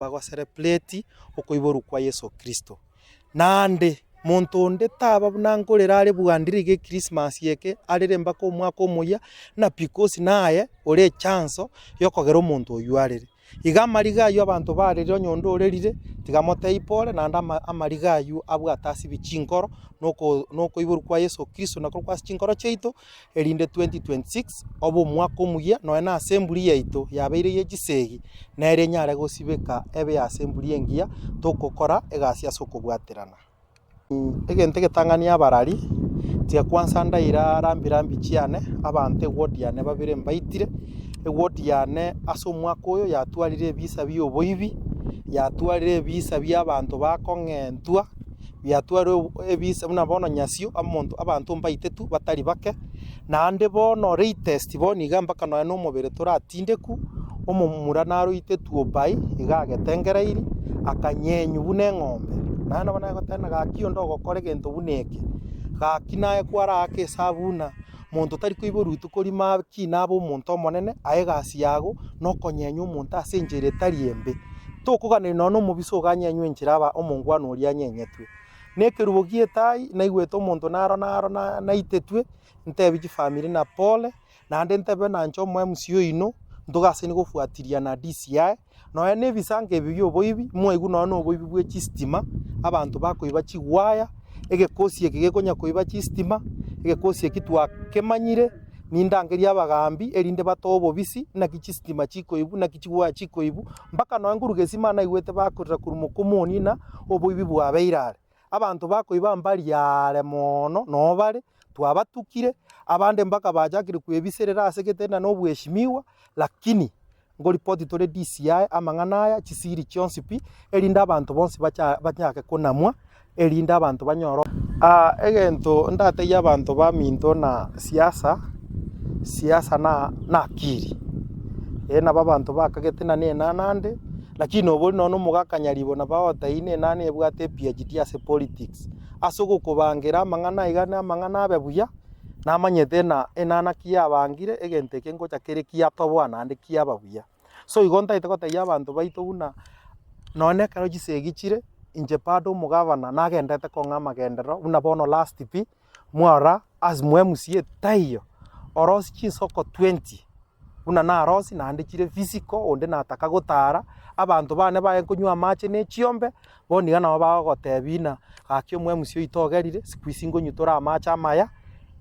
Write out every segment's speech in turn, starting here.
Bagoserebreti okoiborwa kwa Yeso Kristo. Naende monto onde taba buna nkorera are bwandire iga echristmas eke arere mpaka omwaka omoyia, ng'a because naye ore echanso yokogera omonto oywo arere. Iga amariga aywo abanto barerire onye onde orerire, tiga motebie pore naende ama amariga aywo abwate asibie chinkoro, na oko na okoiborwa kwa Yeso Kristo nakorokwo ase chinkoro chiaito, erinde 2026 obe omwaka omuya nonya na ase emburi yaito yabeire ye chisegi, nere enyare gosibeka ebe ase emburi engiya togokora egasi ase okobwaterana. Egento egetang'ani abarari, tiga kwansa ndaira rambi rambi chiane, abanto eward yane babere mbaitire, eward yane ase omwaka oyo yatwarire ebisa bia oboibi, yatwarire ebisa bia abanto bakong'entwa. biatwarwe ebisa buna bono nyasio omonto abanto mbaitetwe batari bake, naende bono latest bono iga mpaka nonya na omobere toratindeku, omomura naroitetwe obai iga agetengereiri, akanyenywa buna eng'ombe. Naende nabo nagoteba ng'a gaki onde ogokora egento buna eke, gaki naye kwaraake esabu buna monto tari koiborwa rituko rimo akine abe omonto omonene, aye egasi yago nokonyenya omonto ase enchera etari embe. Tokoganeria nonya nomobisa oganyenywe enchera aba omongwana oria anyenyetwe. Na ekerubo gi'etai naigwete omonto naro naro na naitetwe, ntebi chifamiri na pole, naende ntebe nanche omo MC oino, ntogasaine gofuatilia na DCI, nonya na ebisango ebi bia oboibi, mwaigwa nonya na oboibi bwe chistima, abanto bakoiba chigwaya, egekosi eke gekonya koiba chistima, egekosi eki twakemanyire. Nindangerie abagaambi, erinde batoe obobisi, naki chisitima chikoibwa, naki chigwaya chikoibwa, mpaka nonya nkoruga esima naigwete bakorera korwa mokomoni ng'a oboibi bwabeire are. Abanto bakoiba mbari aare mono, noo bare, twabatukire, abande mpaka bachakire kwebiserera ase gete ng'a nobweshimiwa, lakini Nkoripoti tore DCI amang'ana aya, chisiri chionsi pi, erinde abanto bonsi bacha bachake konamwa, erinde abanto banyore. Egento ndatebie abanto baminto na siasa, siasa na na akili, eh nabo abanto bakagete ng'a nenana ande, lakini obori nonye na omogaka nyaribo nabo agotebia ng'a enana ebwate ePhD ase politics, ase ogokobangera amang'ana iga na amang'ana abe buya. Namanyete ng'a enana ki yabangire egento eke ngocha kere kiatoboa naende kiaba buya. So igo ntaete gotebia abanto baito buna nonye na ekero chisegi chire, inche bado omogavana nagenderete kong'a amagenderero buna bono last pi, mwarora as mwa MCA taiyo, orosie chinsoko 20. buna narosie naende chire physical, onde nataka gotara, abanto bane baye nkonywa amache ne chiombe, bono iga nabo bagogotebia ng'a gaki omwemc oito ogerire, siku hizi nkonywa tore amache amaya,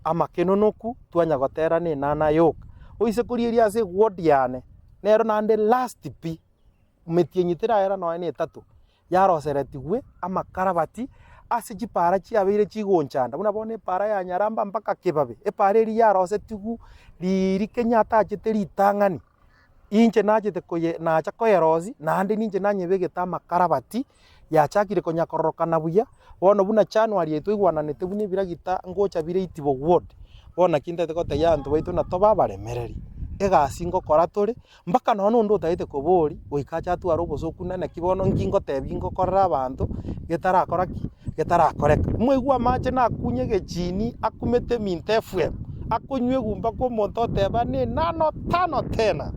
amakenonoku, twanya gotera na enana yoka. Oise korieria ase eward yane, nero naende last pi. Emetienyi teraera nonya na etato, yaroseretigwe amakarabati ase chipaara chiabeire chigonchanda, buna bono epaara ya Nyaramba mpaka Kibabe, epaara eria yarosetigwe riiri Kenyatta achete ritang'ani, inche nachete koye nacha koyerosia, naende ninche nanyebegete amakarabati, yachakire konya kororokana buya, bono buna January eye twaigwananete buna ebiragita ngocha bire Itibo ward, bono naki ntagete gotebia abanto baito na tobe abaremereri, egasi ngokora tore. Mpaka nonya onde otagete koboria, goika ache atware obosoku ng'a naki bono nki ngotebia ngokorera abanto, getarakora ki? Getarakoreka. Mwaigwa amache nakunye egechini, akumete eminto FM, akonywa egumba kwa omonto oteba ne nano tano tena.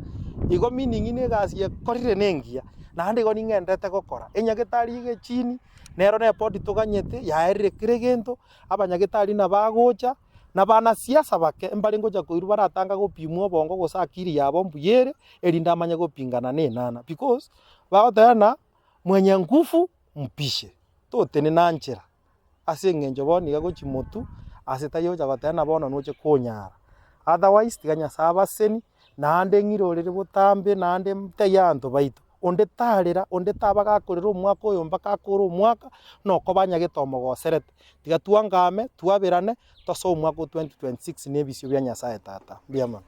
Igo meaning na egasi ekorire na engiya, naende igo ning'enderete gokora. Enyagetari egechini, nero na epodi toganyete, yaerire kera egento, abanyagetari nabagocha. Na abanasiasa bake mbare ngocha koirwa baratanga gopimwa obongo gose akili yabo mbuya ere, erinde amanye gopingana na enana because bagoteba ng'a mwenye ngufu mpishe, totenena nchera ase eng'encho bono iga gochia motwe ase tari ogocha goteba ng'a bono noche konyara. Otherwise tiga Nyasaye abaseni, naende ng'irorere botambe naende ntebie abanto baito. Onde tarera, onde taba gakorera omwaka oyo mpaka akore omwaka, nokoba anyagete omogoserete. Tiga twangame, twaberane, tosoe omwaka o 2026 na ebisio bia Nyasae Tata. Mbuya mono.